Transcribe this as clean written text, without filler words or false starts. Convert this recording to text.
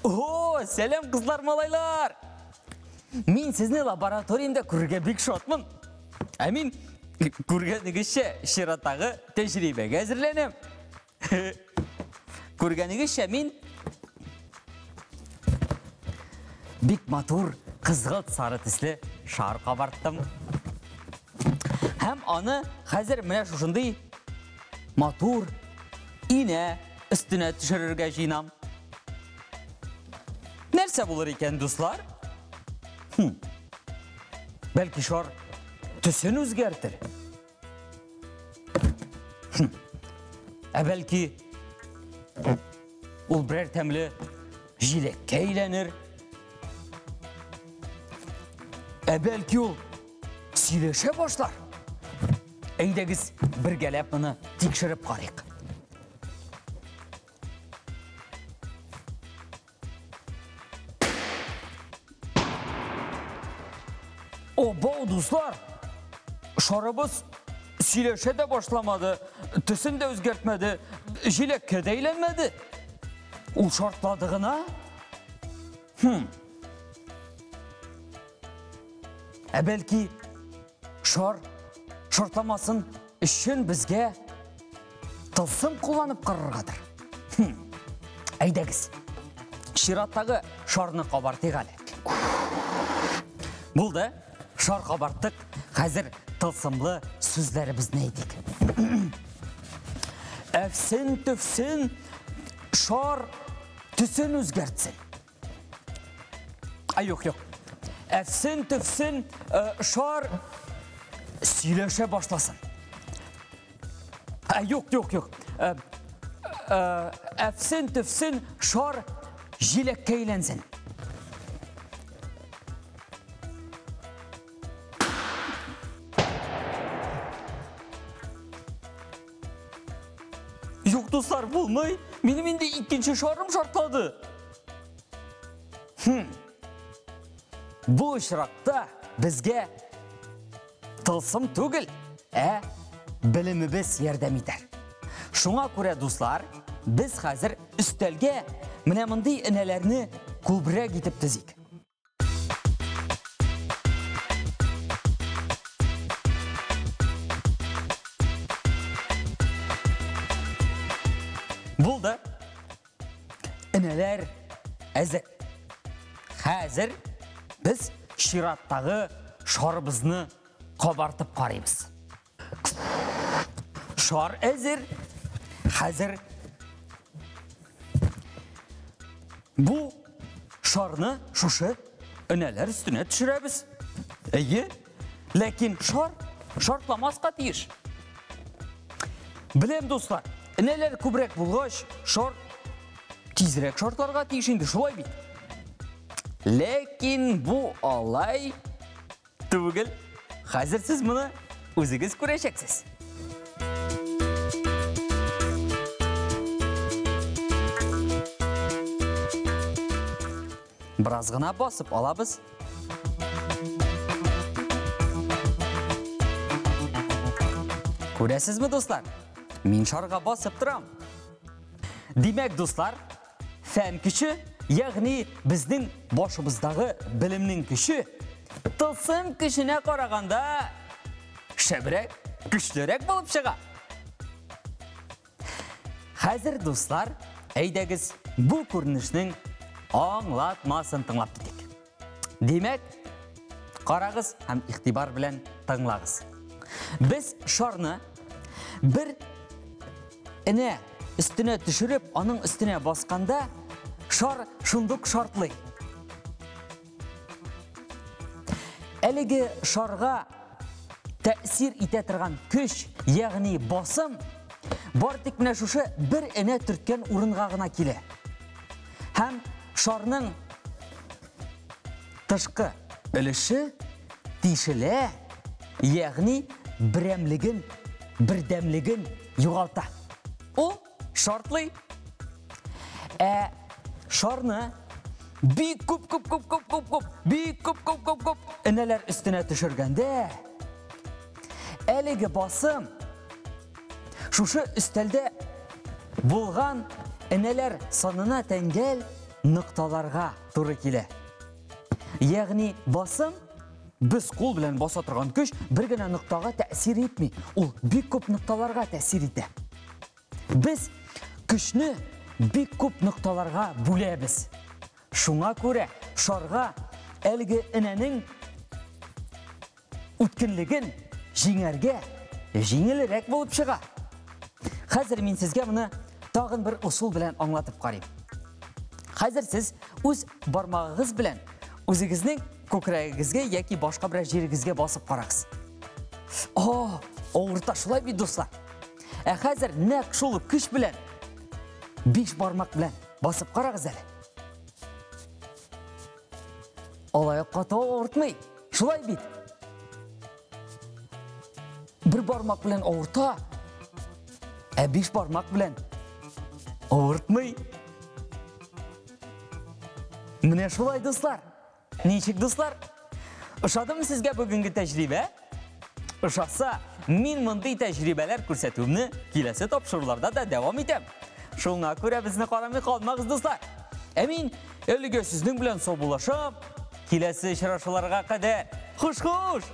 О, сәлам, кызлар, малайлар! Мин сезне лабораториямдә күрергә бик шатмын. Ә мин, күргәнегезчә, чираттагы тәҗрибәгә әзерләнәм. Күргәнегезчә, мин бик матур кызгылт сары төсле шар кабарттым. Һәм аны хәзер менә шушындый матур инә өстенә төшерергә җыенам. Нәрсә булыр икән, дуслар? Хм. Бәлки шар төсен үзгәртер. Хм. Ә бәлки ул берәр тәмле җиләккә әйләнер. Ә бәлки ул сөйләшә башлар. Әйдәгез, бергәләп моны тикшереп карыйк. Обау, дуслар! Шарыбыз сөйләшә дә башламады, төсен дә үзгәртмәде, җиләккә дә әйләнмәде. Ул шартлады гына. Хм. Ә бәлки шар шартламасын өчен безгә тылсым кулланып караргадыр. Хм. Әйдәгез. Чираттагы шарны кабартыйк әле. Булды. Шар кабарттык. Хәзер тылсымлы сүзләребезне әйтик. Әфсен төфсен шар төсен үзгәртсен. Ай, юк, юк. Әфсен төфсен шар сөйләшә башласын. Ә, юк, юк, юк. Әфсен төфсен шар җиләккә әйләнсен. Юк, дуслар, булмый. Минем инде икенче шарым шартлады. Хм. Бу очракта безгә тылсым түгел, ә белемебез ярдәм итәр. Шуңа күрә, дуслар, без хәзер өстәлгә менә мондый энәләрне күбрәк итеп тезик. Булды. Энәләр әзер. Хәзер без чираттагы шарыбызны кабартып карыйбыз. Шар әзер. Хәзер бу шарны шушы энәләр өстенә төшерәбез. Әйе, ләкин шар шартламаска тиеш. Беләм, дуслар, энәләр күбрәк булгач, шар тизрәк шартларга тиеш инде, шулай бит? Ләкин бу алай түгел. Хәзер сез моны үзегез күрәчәксез. Бераз гына басып алабыз. Күрәсезме, дуслар? Мин шарга басып торам. Димәк, дуслар, фән көче, ягъни безнең башыбыздагы белемнең көче, тылсым көченә караганда шәбрәк, көчлерәк булып чыга. Хәзер, дуслар, әйдәгез бу күренешнең аңлатмасын тыңлап китик. Димәк, карагыз һәм игътибар белән тыңлагыз. Без шарны бер энә өстенә төшереп, аның өстенә басканда, шар шундук шартлый. Әлеге шарга тәэсир итә торган көч, ягъни басым, бар тик менә шушы бер энә төрткән урынга гына килә. Һәм шарның тышкы өлеше тишелә, ягъни берәмлеген, бердәмлеген югалта. Ул шартлый. Ә шарны бик күп күп күп күп күп күп бик күп күп күп күп энәләр өстенә төшергәндә әлеге басым шушы өстәлдә булган энәләр санына тәңгәл нокталарга туры килә. Ягъни басым без кул белән баса торган көч бер генә ноктага тәэсир итми, ул бик күп нокталарга тәэсир итә. Без көчне бик күп нокталарга бүләбез. Шуңа күрә шарга әлеге энәнең үткенлеген җиңәргә җиңелрәк булып чыга. Хәзер мин сезгә моны тагын бер ысул белән аңлатып карыйм. Хәзер сез үз бармагыгыз белән үзегезнең күкрәгегезгә яки башка берәр җирегезгә басып карагыз. О, авырта шулай бит, дуслар. Ә хәзер нәкъ шул ук көч белән биш бармак белән басып карагыз әле. Алай ук каты авыртмый. Шулай бит. Бер бармак белән авырта, ә биш бармак белән авыртмый. Менә шулай, дуслар. Ничек, дуслар? Ошадымы сезгә бүгенге тәҗрибә? Ошаса, мин мондый тәҗрибәләр күрсәтүемне киләсе тапшыруларда да дәвам итәм. Шуңа күрә безне карамый калмагыз, дуслар. Ә мин әлегә сезнең белән саубуллашам. Киләсе очрашуларга кадәр. Хуш-хуш!